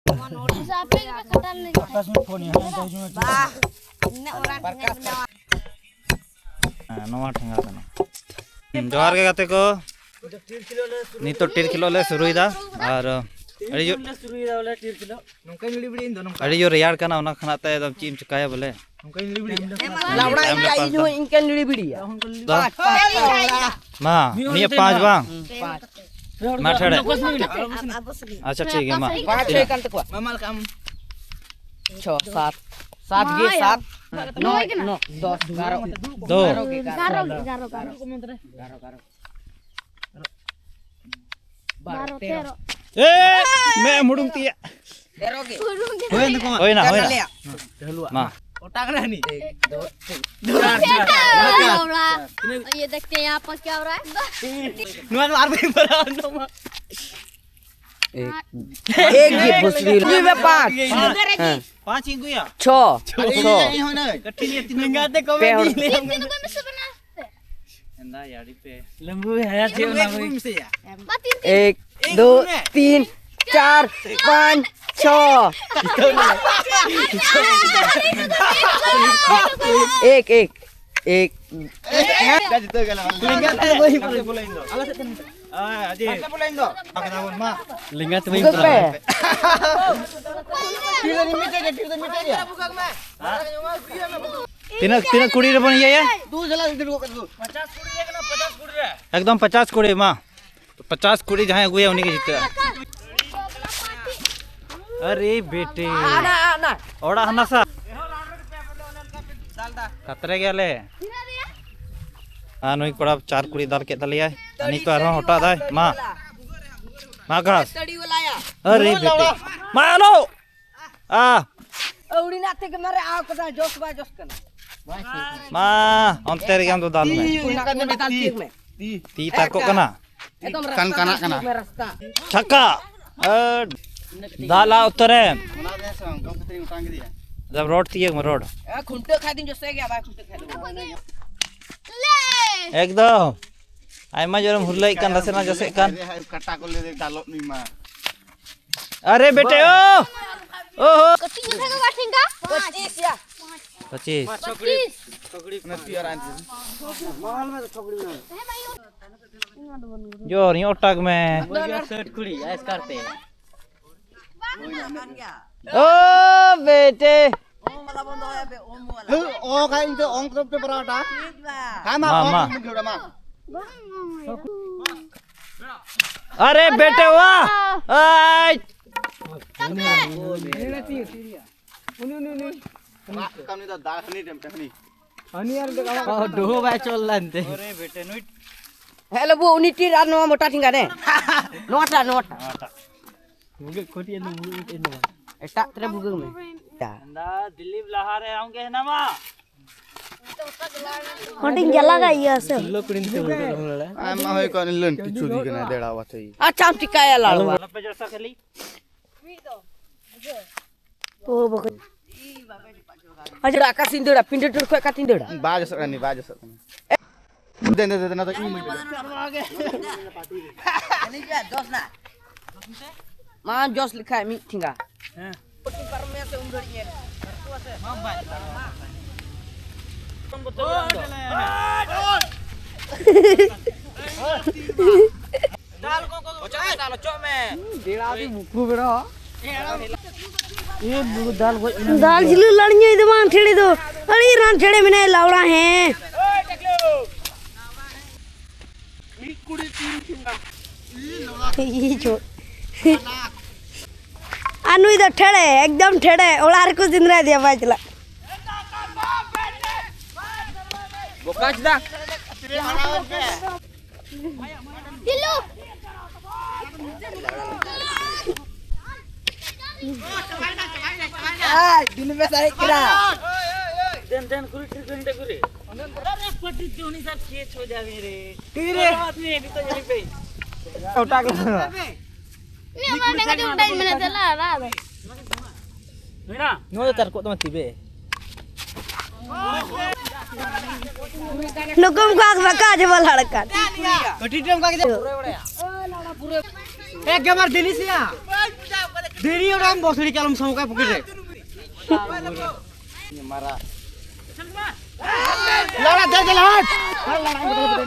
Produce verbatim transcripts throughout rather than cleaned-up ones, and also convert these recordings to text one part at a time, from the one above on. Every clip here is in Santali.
ᱟᱯᱮ ᱜᱮᱯᱮ ᱠᱷᱟᱴᱟᱣ ᱞᱮᱱ ᱠᱷᱟᱱ᱾ ᱱᱤᱱᱟᱹᱜ ᱢᱟᱨᱟᱝ ᱴᱷᱮᱸᱜᱟ ᱵᱮᱱᱟᱣᱟ᱾ ᱦᱮᱸ, ᱱᱚᱣᱟ ᱴᱷᱮᱸᱜᱟ ᱠᱟᱱᱟ᱾ ᱦᱩᱸ, ᱡᱚᱦᱟᱨ ᱜᱮ ᱜᱟᱛᱮ ᱠᱚ᱾ ᱱᱤᱛᱚᱜ ᱴᱤᱨ ᱠᱷᱮᱞᱳᱜ ᱞᱮ ᱥᱩᱨᱩᱭᱮᱫᱟ᱾ ᱟᱨ ᱟᱹᱰᱤ ᱡᱳᱨ, ᱱᱚᱝᱠᱟᱧ ᱞᱤᱲᱤ ᱵᱤᱲᱤ ᱤᱧ ᱫᱚ, ᱱᱚᱝᱠᱟ᱾ ᱟᱹᱰᱤ ᱡᱳᱨ ᱨᱮᱭᱟᱲ ᱠᱟᱱᱟ, ᱚᱱᱟ ᱠᱷᱚᱱᱟᱜ ᱛᱮ ᱟᱫᱚ ᱪᱮᱫ ᱮᱢ ᱪᱤᱠᱟᱹᱭᱟ ᱵᱚᱞᱮ᱾ ᱱᱚᱝᱠᱟᱧ ᱞᱤᱲᱤ ᱵᱤᱲᱤ ᱤᱧ ᱫᱚ᱾ ᱞᱟᱵᱲᱟ ᱤᱧ ᱠᱟ ᱤᱧ ᱦᱚᱸ ᱤᱧ ᱠᱟᱧ ᱞᱤᱲᱤ ᱵᱤᱲᱤᱭᱟ᱾ ᱫᱚ? ᱢᱟ, ᱩᱱᱤᱭᱟᱜ ᱯᱟᱸᱪ ᱵᱟᱝ? ᱯᱟᱸᱪ᱾ ᱢᱟ ᱴᱷᱮᱲᱮ᱾ ᱟᱪᱪᱷᱟ, ᱴᱷᱤᱠ ᱜᱮᱭᱟ, ᱢᱟ᱾ ᱯᱟᱸᱪ ᱦᱩᱭ ᱠᱟᱱ ᱛᱟᱠᱚᱣᱟ᱾ ᱢᱟᱢᱟ ᱞᱮᱠᱟᱢ᱾ ᱪᱷᱚ, ᱥᱟᱛ᱾ ᱥᱟᱛ ᱜᱮ, ᱥᱟᱛ᱾ ᱱᱚ, ᱱᱚ, ᱫᱚᱥ, ᱮᱜᱟᱨᱚ᱾ ᱫᱚ᱾ ᱮᱜᱟᱨᱚ, ᱮᱜᱟᱨᱚ, ᱮᱜᱟᱨᱚ᱾ ᱮᱜᱟᱨᱚ, ᱮᱜᱟᱨᱚ᱾ ᱵᱟᱨᱚ, ᱵᱟᱨᱚ, ᱛᱮᱨᱚ᱾ ᱛᱮᱨᱚ᱾ ᱮ, ᱢᱮ ᱢᱩᱰᱩᱢ ᱛᱤᱭᱟ᱾ ᱛᱮᱨᱚ ᱜᱮ᱾ ᱦᱩᱭᱮᱱ ᱛᱟᱠᱚᱣᱟ᱾ ᱦᱩᱭᱱᱟ, ᱦᱩᱭᱱᱟ᱾ ᱢᱟ᱾ ᱚᱴᱟᱝ ᱨᱮ ᱦᱟᱹᱱᱤ᱾ ᱮᱠ, ᱫᱩ, ᱪᱟᱨ, ᱪᱟᱨ᱾ ᱪᱟᱨ᱾ ᱪᱟᱨ᱾ ᱪᱟᱨ᱾ ᱪᱟᱨ᱾ ᱱᱚᱣᱟ ᱫᱚ ᱟᱨ ᱵᱟᱹᱧ ᱵᱟᱲᱟᱭᱟ, ᱱᱚᱣᱟ᱾ ᱮᱠ, ᱮᱠ ᱜᱮ ᱵᱷᱳᱥᱲᱤ᱾ ᱦᱮᱸ᱾ ᱯᱟᱸᱪ ᱤᱧ ᱟᱹᱜᱩᱭᱟ᱾ ᱪᱷᱚ᱾ ᱪᱷᱚ᱾ ᱠᱟᱹᱴᱤᱡ ᱛᱤᱱᱟᱹᱜ? ᱯᱮ ᱦᱚᱲ᱾ ᱦᱮᱸᱫᱟ ᱭᱟᱹᱲᱤ ᱯᱮ᱾ ᱞᱮᱢᱵᱩ ᱦᱮᱸ, ᱪᱮᱫ ᱚᱱᱟ ᱦᱩᱭ? ᱮᱠ, ᱫᱩ, ᱛᱤᱱ, ᱪᱟᱨ, ᱯᱟᱸᱪ, ᱪᱷᱚ᱾ ᱮᱠ, ᱮᱠ, ᱮᱠ᱾ ᱞᱮᱸᱜᱟ ᱛᱮ ᱵᱟᱹᱧ ᱵᱚᱞᱚ᱾ ᱞᱮᱸᱜᱟ ᱛᱮ ᱵᱟᱹᱧ ᱵᱚᱞᱚ᱾ ᱛᱤᱱᱟᱹᱜ, ᱛᱤᱱᱟᱹᱜ ᱠᱩᱲᱤ ᱨᱮᱵᱚᱱ ᱤᱭᱟᱹᱭᱟ? ᱮᱠᱫᱚᱢ ᱯᱚᱪᱟᱥ ᱠᱩᱲᱤ, ᱢᱟ᱾ ᱯᱚᱪᱟᱥ ᱠᱩᱲᱤ ᱡᱟᱦᱟᱸᱭ ᱟᱹᱜᱩᱭᱟ, ᱩᱱᱤ ᱜᱮ ᱡᱤᱛᱟᱹᱜᱼᱟ᱾ ᱟᱨᱮ ᱵᱮᱴᱮ᱾ ᱚᱲᱟᱜ ᱦᱟᱱᱟ ᱥᱟ᱾ ᱠᱷᱟᱛᱨᱮ ᱜᱮᱭᱟᱞᱮ᱾ ᱟᱨ ᱱᱩᱭ ᱠᱚᱲᱟ ᱪᱟᱨ ᱠᱩᱲᱤ ᱫᱟᱞ ᱠᱮᱫ ᱛᱟᱞᱮᱭᱟᱭ᱾ ᱟᱨ ᱱᱤᱛᱚᱜ ᱟᱨᱦᱚᱸ ᱦᱚᱴᱟᱜ ᱫᱟᱭ᱾ ᱢᱟ᱾ ᱢᱟ ᱜᱷᱟᱥ᱾ ᱟᱨᱮ ᱵᱮᱴᱮ᱾ ᱢᱟ ᱟᱞᱚ᱾ ᱟ᱾ ᱟᱹᱣᱲᱤ ᱱᱟᱜ ᱛᱮᱜᱮ ᱢᱟᱨᱮ ᱟᱣ ᱠᱟᱫᱟ, ᱡᱚᱥ ᱵᱟᱭ ᱡᱚᱥ ᱠᱟᱱᱟ᱾ ᱢᱟ, ᱚᱱᱛᱮ ᱨᱮᱜᱮ ᱟᱢ ᱫᱚ ᱫᱟᱞ ᱢᱮ᱾ ᱚᱱᱟ ᱠᱚ ᱢᱮᱛᱟᱜ ᱛᱤ ᱨᱮ᱾ ᱛᱤ ᱛᱟᱨᱠᱚᱜ ᱠᱟᱱᱟ᱾ ᱮᱠᱫᱚᱢ ᱠᱟᱱ ᱨᱟᱥᱛᱟ ᱠᱟᱱᱟ, ᱫᱟᱞ ᱠᱟᱱᱟ᱾ ᱢᱮ, ᱨᱟᱥᱛᱟ᱾ ᱪᱷᱟᱠᱟ᱾ ᱮ, ᱫᱟᱞᱟ ᱩᱛᱟᱹᱨᱮᱢ᱾ ᱚᱱᱟ ᱜᱮ ᱥᱮ ᱵᱟᱝ, ᱠᱚᱢ ᱠᱷᱟᱹᱛᱤᱨ ᱤᱧ ᱚᱴᱟᱝ ᱠᱮᱫᱮᱭᱟ᱾ ᱮ, ᱠᱷᱩᱱᱴᱟᱹᱣ ᱠᱷᱟᱡ ᱫᱚᱧ ᱡᱚᱥᱮ ᱜᱮᱭᱟ, ᱵᱟᱭ ᱠᱷᱩᱱᱴᱟᱹᱣ ᱠᱷᱟᱡ ᱫᱚ᱾ ᱮᱠᱫᱚᱢ᱾ ᱟᱭᱢᱟ ᱡᱳᱨᱮᱢ ᱦᱩᱨᱞᱟᱹᱭᱮᱫ ᱠᱟᱱ, ᱱᱟᱥᱮ ᱱᱟᱜ ᱡᱚᱥᱮᱫ ᱠᱟᱱ᱾ ᱠᱟᱴᱟ ᱠᱚ ᱞᱟᱹᱭ ᱫᱟᱞᱚᱜ ᱱᱩᱭ ᱢᱟ᱾ अरे बेटे ओ, ओहो। पच्चीस। जोर ही ओटक में। सेठ कुड़ी ऐस करते। ओ बेटे। ओ का इनके ओंग तो पे पराठा। हाँ, माँ, माँ, माँ। ओंग मुझे मा। अरे बेटे वाह। आई। ᱩᱱᱤ, ᱩᱱᱤ, ᱩᱱᱤ᱾ ᱨᱟᱜ ᱠᱟᱹᱢᱤ ᱫᱚ ᱫᱟᱜ ᱦᱟᱹᱱᱤ ᱴᱷᱮᱱ ᱦᱟᱹᱱᱤ᱾ ᱦᱟᱹᱱᱤ ᱟᱨ ᱢᱤᱫᱴᱮᱱ ᱠᱟᱢᱟᱣ᱾ ᱚ, ᱰᱩᱦᱩ ᱵᱟᱭ ᱪᱚᱞ ᱞᱮᱱ ᱛᱮ᱾ ᱚᱨᱮ ᱵᱮᱴᱮ ᱱᱩᱭ᱾ ᱦᱮᱸ, ᱞᱚᱵᱩ, ᱩᱱᱤ ᱴᱤᱨ ᱟᱨ ᱱᱚᱣᱟ ᱢᱚᱴᱟ ᱴᱷᱮᱸᱜᱟ ᱨᱮ᱾ ᱱᱚᱣᱟᱴᱟᱜ, ᱱᱚᱣᱟᱴᱟᱜ᱾ ᱵᱷᱩᱜᱟᱹᱜ ᱠᱚᱴᱤ ᱟᱞᱚᱢ ᱵᱷᱩᱜᱟᱹᱜ ᱠᱚᱴᱤ ᱟᱞᱚᱢ᱾ ᱮᱴᱟᱜ ᱛᱮᱨᱮ ᱵᱷᱩᱜᱟᱹᱜ ᱢᱮ᱾ ᱫᱟ ᱫᱤᱞᱤᱯ ᱞᱟᱦᱟ ᱨᱮ ᱟᱢ ᱜᱮ ᱦᱮᱱᱟᱢᱟ᱾ ᱦᱚᱸᱰᱤᱧ ᱡᱟᱞᱟ ᱜᱟ ᱤᱭᱟᱹ ᱥᱮ᱾ ᱥᱩᱞᱞᱚ ᱠᱩᱲᱤ ᱱᱤᱛᱚᱜ ᱵᱷᱩᱜᱟᱹᱜ ᱟᱢ ᱞᱟᱲᱟ᱾ ᱟᱭᱢᱟ ᱦᱩᱭ ᱠᱚᱜ ᱞᱟᱹᱱᱴᱤ ᱪᱷᱩᱨᱤ ᱠᱟᱱᱟ ᱫᱮᱲᱟ ᱣᱟᱛᱷᱟᱹᱭ᱾ ᱟᱪᱪᱷᱟ, ᱟᱢ ᱪᱤᱠᱟᱭᱟ ᱞᱟᱲᱣᱟ? ᱟᱯᱮ ᱡᱚᱥᱟ ᱠᱷᱟᱹᱞᱤ᱾ ᱳ ᱵᱟᱠᱚ᱾ ᱟᱡ ᱟᱠᱟ ᱥᱤᱧ ᱫᱟᱹᱲᱟ, ᱯᱤᱸᱰᱟᱹ ᱴᱩᱲ ᱠᱷᱚᱡ ᱟᱠᱟ ᱛᱤᱧ ᱫᱟᱹᱲᱟ? ᱵᱟ ᱡᱚᱥᱚᱜ ᱠᱟᱱᱟ, ᱵᱟ ᱡᱚᱥᱚᱜ ᱠᱟᱱᱟ᱾ ᱫᱮ, ᱫᱮ, ᱫᱮ, ᱫᱮ, ᱱᱚᱣᱟ ᱫᱚ ᱤᱧ ᱢᱟᱹᱧ ᱫᱟᱹᱲᱟ᱾ ᱢᱟ ᱡᱚᱥ ᱞᱮᱠᱷᱟᱡ ᱢᱤᱫ ᱴᱷᱮᱸᱜᱟ᱾ ᱫᱟᱞ ᱠᱚ, ᱠᱚ, ᱚᱪᱚᱜ ᱢᱮ, ᱫᱟᱞ, ᱚᱪᱚᱜ ᱢᱮ᱾ ᱵᱮᱲᱟ ᱫᱤ ᱵᱩᱠᱩ ᱵᱮᱲᱟ᱾ ᱤᱭᱟᱹ ᱵᱩᱨᱩ ᱫᱟᱞ ᱜᱚᱡ ᱮᱱᱟ᱾ ᱫᱟᱞ ᱡᱷᱤᱞᱩ ᱞᱟᱲ ᱧᱩᱭ ᱫᱚ ᱵᱟᱝ ᱴᱷᱮᱲᱮ ᱫᱚ᱾ ᱟᱹᱰᱤ ᱨᱟᱱ ᱴᱷᱮᱲᱮ ᱢᱮᱱᱟᱭ ᱞᱟᱣᱲᱟ ᱦᱮᱸ᱾ ᱤᱭ ᱪᱚ᱾ ᱟᱨ ᱱᱩᱭ ᱫᱚ ᱴᱷᱮᱲᱮ, ᱮᱠᱫᱚᱢ ᱴᱷᱮᱲᱮ᱾ ᱚᱲᱟᱜ ᱨᱮᱠᱚ ᱥᱮᱸᱫᱽᱨᱟᱭᱮᱫᱮᱭᱟ, ᱵᱟᱭ ᱪᱟᱞᱟᱜ᱾ ᱵᱚᱠᱟᱪ ᱫᱟ᱾ ᱪᱤᱞᱩ᱾ ᱟᱭ, ᱫᱤᱱ ᱵᱮᱥ ᱟᱭ ᱠᱟᱱᱟ᱾ ᱫᱮᱱ, ᱫᱮᱱ, ᱜᱩᱨᱤ, ᱴᱷᱤᱠ ᱜᱩᱨᱤ, ᱴᱷᱤᱠ ᱜᱩᱨᱤ᱾ ᱟᱨᱮ, ᱯᱟᱹᱴᱤ ᱛᱮ ᱩᱱᱤ ᱥᱟᱵ ᱠᱮᱪ ᱦᱚ ᱡᱟᱣᱮ ᱨᱮ᱾ ᱴᱷᱤᱠ ᱨᱮ᱾ ᱟᱫᱢᱤ ᱵᱤᱛᱚ ᱡᱟᱞᱤ ᱯᱮ᱾ ᱚᱴᱟᱜ ᱞᱮ᱾ ᱱᱤᱭᱟᱹ ᱢᱟ ᱰᱟᱝᱜᱟ ᱰᱟᱝᱜᱟ ᱢᱮᱱᱟ ᱪᱟᱞᱟ ᱨᱟ᱾ ᱱᱚᱣᱟ ᱫᱚ ᱛᱟᱨᱠᱚᱜ ᱛᱟᱢᱟ ᱛᱤᱵᱮ᱾ ᱱᱩᱠᱩᱢ ᱠᱚ ᱟᱜ ᱵᱟᱠᱟ ᱡᱮ ᱵᱚᱞ ᱦᱟᱲᱠᱟᱱ᱾ ᱠᱟᱹᱴᱤᱡ ᱴᱟᱭᱤᱢ ᱠᱟᱜᱮ ᱯᱩᱨᱟᱹ ᱵᱟᱲᱟᱭᱟ᱾ ᱮᱠ ᱜᱮᱢᱟᱨ ᱫᱤᱞᱤᱥᱤᱭᱟ᱾ ᱫᱮᱨᱤ ᱚᱲᱟᱜ ᱵᱚᱥᱲᱤ ᱠᱟᱞᱚᱢ ᱥᱚᱢᱚᱠᱟ ᱯᱩᱠᱤ ᱨᱮ᱾ ᱢᱟᱨᱟ᱾ ᱞᱟᱲᱟ ᱫᱮ ᱫᱮ ᱞᱟᱦᱟᱴ᱾ ᱞᱟᱲᱟ ᱫᱮ ᱫᱮ᱾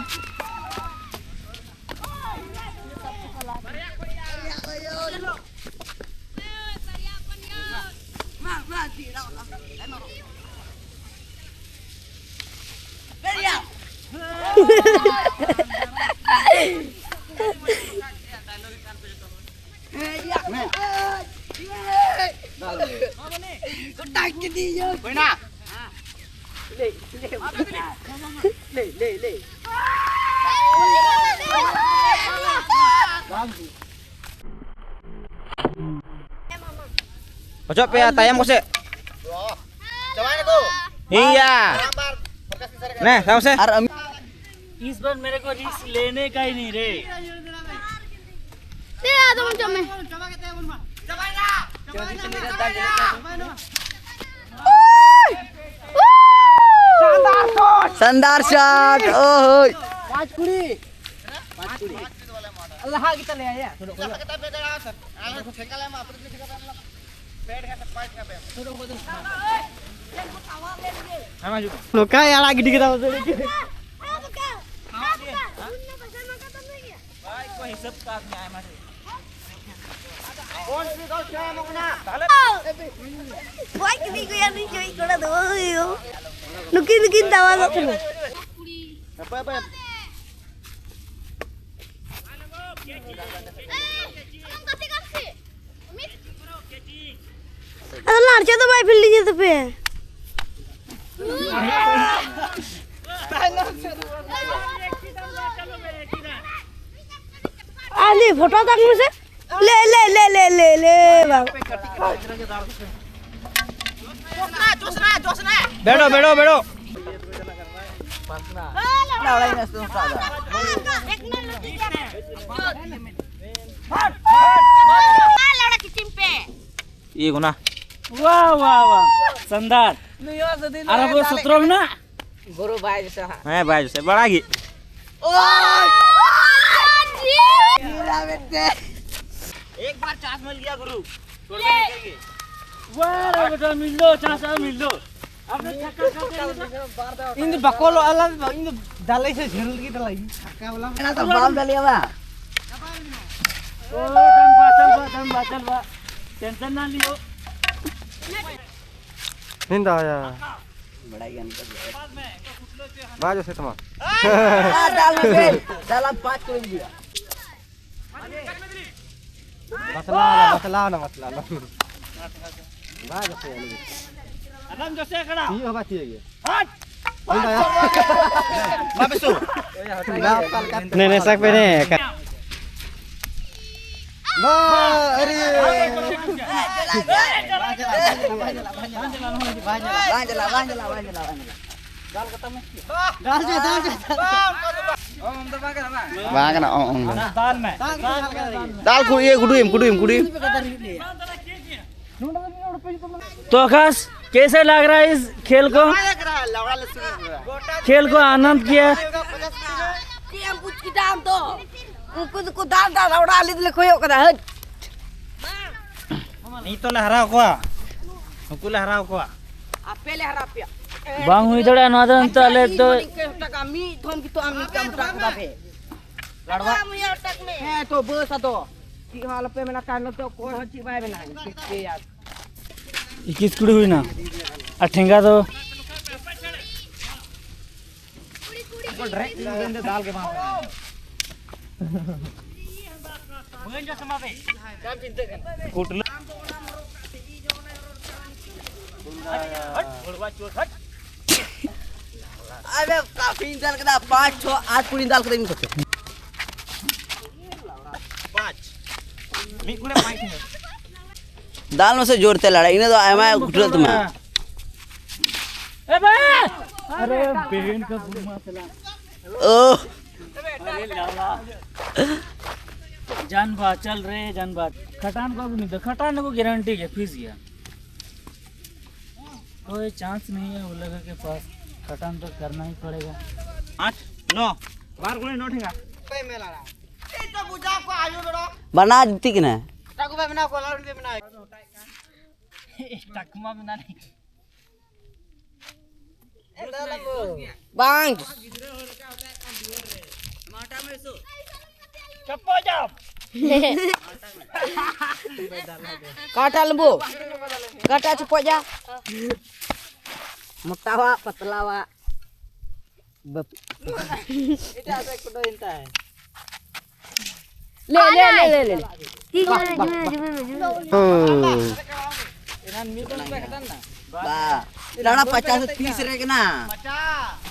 ᱦᱩᱭᱱᱟ᱾ ᱚᱪᱚᱜ ᱯᱮᱭᱟ ᱛᱟᱭᱚᱢ ᱠᱚᱥᱮᱫ᱾ ᱪᱟᱵᱟᱭᱱᱟᱠᱚ᱾ ᱤᱭᱟ᱾ ᱵᱟᱨ ᱵᱟᱨ ᱯᱨᱚᱠᱟᱥ ᱠᱮ ᱥᱟᱨᱮ ᱱᱮ ᱛᱟᱭᱚᱢ ᱥᱮ᱾ ᱟᱨ ᱟᱢ- इस बार मेरे को रिस्क लेने का ही नहीं रे। ᱛᱮ ᱟᱫᱚ ᱵᱚᱱ ᱡᱚᱢ ᱢᱮ᱾ ᱥᱟᱱᱫᱟᱨ ᱥᱚᱴ, ᱳᱭ᱾ ᱯᱟᱸᱪ ᱠᱩᱲᱤ᱾ ᱞᱟᱦᱟ ᱜᱮ ᱛᱟᱞᱮᱭᱟ ᱭᱟ᱾ ᱱᱚᱝᱠᱟᱭ ᱟᱲᱟᱜ ᱜᱤᱰᱤ ᱠᱮᱫᱟ᱾ ᱜᱚᱡ ᱠᱮᱫᱮ ᱜᱮᱭᱟ ᱱᱩᱭ ᱡᱚᱭ ᱠᱚᱲᱟ ᱫᱚ᱾ ᱱᱩᱠᱤᱱ ᱫᱚᱠᱤᱱ ᱫᱟᱣᱟ ᱜᱚᱜ ᱠᱟᱱᱟ᱾ ᱟᱫᱚ ᱞᱟᱲᱪᱟ ᱫᱚ ᱵᱟᱭ ᱯᱷᱤᱞᱰᱤᱝ ᱮᱫ ᱛᱟᱯᱮᱭᱟ᱾ ᱟᱞᱮ ᱯᱷᱳᱴᱳ ᱛᱟᱠ ᱢᱮᱥᱮ᱾ ᱞᱮ, ᱞᱮ, ᱞᱮ, ᱞᱮ, ᱞᱮ, ᱞᱮ, ᱵᱟᱝ᱾ ᱵᱮᱲᱚ, ᱵᱮᱲᱚ, ᱵᱮᱲᱚ᱾ ᱤᱭᱟᱹ ᱠᱚᱱᱟ᱾ ᱣᱟᱦ, ᱣᱟᱦ, ᱣᱟᱦ᱾ ᱥᱟᱱᱫᱟᱨ᱾ ᱟᱨ ᱟᱵᱚ ᱥᱚᱛᱨᱚ ᱢᱮᱱᱟᱜ? ᱜᱩᱨᱩ ᱵᱟᱭ ᱡᱚᱥᱟ᱾ ᱦᱮᱸ, ᱵᱟᱭ ᱡᱚᱥᱟ, ᱵᱟᱲᱟ ᱜᱮ᱾ ᱳᱭ! ᱜᱤᱨᱟ ᱵᱮᱴᱮ᱾ ᱮᱠ ᱵᱟᱨ ᱪᱟᱱᱥ ᱢᱤᱞ ᱜᱮᱭᱟ ᱜᱩᱨᱩ᱾ ᱵᱟᱨ ᱫᱷᱟᱣ ᱢᱤᱞ ᱫᱚ, ᱪᱟᱥ ᱟᱨ ᱢᱤᱞ ᱫᱚ᱾ ᱟᱯᱮ ᱪᱷᱟᱠᱟ ᱠᱟᱛᱮ ᱤᱧ ᱫᱚ ᱵᱟᱠᱚ ᱞᱚ ᱟᱞᱟᱝ ᱫᱚ, ᱤᱧ ᱫᱚ ᱫᱟᱞᱮ ᱥᱮ ᱡᱷᱟᱹᱞ ᱜᱮ ᱫᱟᱞᱟᱭ᱾ ᱪᱷᱟᱠᱟ ᱵᱟᱞᱟ᱾ ᱮᱱᱟ ᱛᱚ ᱵᱟᱢ ᱫᱟᱞᱮᱭᱟ ᱵᱟ᱾ ᱳ, ᱫᱟᱢ ᱵᱟ, ᱫᱟᱢ ᱵᱟ, ᱫᱟᱢ ᱵᱟ, ᱫᱟᱢ ᱵᱟ᱾ ᱴᱮᱱᱥᱚᱱ ᱱᱟ ᱞᱤᱭᱳ᱾ ᱱᱤᱱᱫᱟ ᱭᱟ᱾ ᱵᱟᱲᱟᱭ ᱜᱮᱭᱟ ᱱᱤᱛᱚᱜ ᱫᱚ᱾ ᱵᱟ ᱡᱚᱥᱮ ᱛᱟᱢᱟ᱾ ᱟᱨ ᱫᱟᱞ ᱢᱮ ᱵᱮᱱ᱾ ᱫᱟᱞᱟ ᱯᱟᱸᱪ ᱠᱚ ᱤᱫᱤᱭᱟ᱾ ᱵᱟᱛᱞᱟᱣ ᱱᱟ, ᱵᱟᱛᱞᱟᱣ ᱱᱟ, ᱵᱟᱛᱞᱟᱣ ᱱᱟ᱾ ᱵᱟ ᱡᱚᱥᱮ ᱟᱞᱚ᱾ ᱟᱞᱚᱢ ᱡᱚᱥᱮ ᱠᱟᱱᱟ᱾ ᱛᱤᱭᱳ ᱦᱚᱸ ᱵᱟ ᱛᱤᱭᱳ ᱜᱮ᱾ ᱦᱟᱴ! ᱱᱤᱱᱫᱟ ᱭᱟ᱾ ᱵᱟ ᱵᱮᱥᱩ᱾ ᱱᱟ ᱯᱟᱞ ᱠᱟᱛᱮ᱾ ᱱᱮ, ᱱᱮ, ᱥᱟᱠ ᱯᱮ ᱱᱮ᱾ ᱵᱟ, ᱟᱨᱮ᱾ ᱵᱟᱝ ᱪᱟᱞᱟᱜ, ᱵᱟᱝ ᱪᱟᱞᱟᱜ, ᱵᱟᱝ ᱪᱟᱞᱟᱜ, ᱵᱟᱝ ᱪᱟᱞᱟᱜ, ᱵᱟᱝ ᱪᱟᱞᱟᱜ᱾ ᱫᱟᱞ ᱡᱮ, ᱫᱟᱞ ᱡᱮ᱾ ᱵᱟᱝ ᱠᱟᱱᱟ, ᱚᱝ, ᱚᱝ ᱫᱚ᱾ ᱫᱟᱞ ᱢᱮ᱾ ᱫᱟᱞ ᱠᱚ ᱤᱭᱟᱹ ᱠᱩᱰᱩᱭᱮᱢ, ᱠᱩᱰᱩᱭᱮᱢ, ᱠᱩᱰᱩᱭᱮᱢ᱾ तो आकाश, कैसे लग रहा है इस खेल को? खेल को आनंद किया? ᱪᱮᱫ ᱮᱢ ᱵᱩᱡᱽ ᱠᱮᱫᱟ ᱟᱢ ᱫᱚ? ᱩᱱᱠᱩ ᱫᱚᱠᱚ ᱫᱟᱞ ᱫᱟ, ᱚᱲᱟᱜ ᱟᱞᱮ ᱫᱚᱞᱮ ᱠᱚᱭᱚᱜ ᱠᱟᱫᱟ᱾ ᱦᱟᱹᱴ᱾ ᱱᱤᱛ ᱞᱮ ᱦᱟᱨᱟᱣ ᱠᱚᱣᱟ, ᱱᱩᱠᱩ ᱞᱮ ᱦᱟᱨᱟᱣ ᱠᱚᱣᱟ᱾ ᱟᱯᱮ ᱞᱮ ᱦᱟᱨᱟᱣ ᱯᱮᱭᱟ᱾ ᱵᱟᱝ ᱦᱩᱭ ᱫᱟᱲᱮᱭᱟᱜᱼᱟ ᱱᱚᱣᱟ ᱫᱚ, ᱱᱤᱛᱚᱜ ᱟᱞᱮ ᱫᱚ ᱢᱤᱫ ᱫᱷᱚᱢ ᱜᱮᱛᱚ ᱟᱢ ᱱᱤᱝᱠᱟᱹᱢ ᱦᱚᱴᱟᱜ ᱠᱮᱫᱟ ᱯᱮ᱾ ᱞᱟᱲᱣᱟ᱾ ᱦᱮᱸ ᱛᱚ ᱵᱟᱥ ᱟᱫᱚ᱾ ᱪᱮᱫ ᱦᱚᱸ ᱟᱞᱚᱯᱮ ᱢᱮᱱᱟ, ᱛᱟᱭᱱᱚᱢ ᱛᱮ ᱚᱠᱚᱭ ᱦᱚᱸ ᱪᱮᱫ ᱵᱟᱭ ᱢᱮᱱᱟ᱾ ᱪᱮᱫ ᱯᱮ ᱭᱟᱨ᱾ ᱤᱠᱤᱥ ᱠᱩᱲᱤ ᱦᱩᱭᱱᱟ᱾ ᱟᱨ ᱴᱷᱮᱸᱜᱟ ᱫᱚ ᱰᱨᱮᱜ ᱫᱟᱞ ᱜᱮ ᱵᱟᱝ᱾ ᱠᱩᱴᱞᱟᱹ᱾ ᱟᱵᱮ ᱠᱟᱯᱤᱧ ᱫᱟᱞ ᱠᱮᱫᱟ, ᱯᱟᱸᱪ, ᱪᱷᱚ, ᱟᱴ ᱠᱩᱲᱤᱧ ᱫᱟᱞ ᱠᱮᱫᱟ ᱤᱧ ᱠᱚᱛᱮ᱾ ᱯᱟᱸᱪ᱾ ᱢᱤᱫ ᱠᱩᱲᱤ ᱯᱟᱸᱪ ᱴᱷᱮᱸᱜᱟ᱾ ᱫᱟᱞ ᱢᱮᱥᱮ ᱡᱳᱨ ᱛᱮ ᱞᱟᱲᱟ, ᱤᱱᱟᱹ ᱫᱚ ᱟᱭᱢᱟ ᱜᱷᱩᱴᱨᱟᱹᱜ ᱛᱟᱢᱟ᱾ ᱮ ᱵᱟ! ᱟᱨᱮ ᱵᱮᱦᱮᱱ ᱠᱟ ᱵᱩᱢᱟ ᱛᱮᱞᱟ᱾ ᱳᱦ! जान बाचल रे, जान बाच। खटान को भी नहीं दे, खटान को गारंटी है, फिस गया। कोई चांस नहीं है उन लोगों के पास, खटान तो करना ही पड़ेगा। आठ, नौ, बार गुणे नौ ठेंगा। ᱵᱟᱱᱟ ᱡᱩᱛᱤ ᱠᱟᱱᱟ᱾ ᱠᱚ ᱵᱟᱭ ᱢᱮᱱᱟᱜ ᱠᱚᱣᱟ, ᱞᱟᱲᱩ ᱜᱮ ᱢᱮᱱᱟᱭ᱾ ᱴᱟᱠᱢᱟ ᱢᱮᱱᱟᱜ᱾ ᱵᱟᱝ᱾ ᱪᱟᱯᱚ ᱡᱟᱢ᱾ ᱠᱟᱴᱟ ᱞᱮᱵᱩ᱾ ᱠᱟᱴᱟ ᱪᱚᱯᱚᱡᱟ᱾ ᱢᱚᱴᱟᱣᱟᱜ ᱯᱟᱛᱞᱟᱣᱟᱜ᱾ ᱵᱟᱯ- ᱮᱴᱟᱜ ᱥᱮᱫ ᱠᱚ ᱫᱚᱭᱮᱱ ᱛᱟᱭ᱾ ᱞᱮ ᱞᱮ ᱞᱮ ᱞᱮ ᱞᱮ᱾ ᱴᱷᱤᱠ ᱜᱮᱭᱟ, ᱡᱩᱢᱮ ᱢᱮ, ᱡᱩᱢᱮ ᱢᱮ, ᱡᱩᱢᱮ ᱢᱮ᱾ ᱦᱩᱸ᱾ ᱵᱟ᱾ ᱞᱟᱲᱟ ᱯᱟᱪᱟᱥ ᱛᱤᱥ ᱨᱮ ᱠᱟᱱᱟ᱾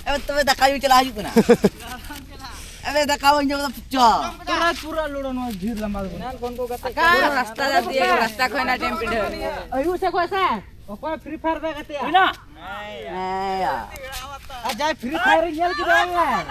ᱮ ᱛᱚᱵᱮ ᱫᱟᱠᱟ ᱧᱩ ᱪᱟᱞᱟᱜ ᱦᱩᱭᱩᱜ ᱠᱟᱱᱟ᱾ ᱮ ᱫᱟᱠᱟ ᱵᱟᱹᱧ ᱡᱚᱢ ᱫᱟ ᱯᱩᱪᱟ᱾ ᱯᱩᱨᱟ ᱯᱩᱨᱟ ᱞᱩᱲᱚ ᱱᱚᱣᱟ ᱡᱷᱤᱨ ᱞᱟᱢᱵᱟ ᱫᱚ᱾ ᱨᱟᱥᱛᱟ ᱫᱟ ᱫᱤᱭᱮ ᱨᱟᱥᱛᱟ ᱠᱷᱚᱱ ᱟᱹᱰᱤ ᱯᱤᱰᱷᱟᱹ᱾ ᱟᱭᱩ ᱥᱮ ᱠᱚ ᱥᱮ ᱚᱠᱚᱭ ᱯᱷᱨᱤ ᱯᱷᱟᱭᱟᱨ ᱵᱮ ᱜᱟᱛᱮᱜᱼᱟ? ᱦᱮᱸ ᱭᱟ᱾ ᱟᱨ ᱡᱟᱭ ᱯᱷᱨᱤ ᱯᱷᱟᱭᱟᱨ ᱧᱮᱞ ᱠᱮᱫᱟ ᱚᱱᱞᱟᱭᱤᱱ᱾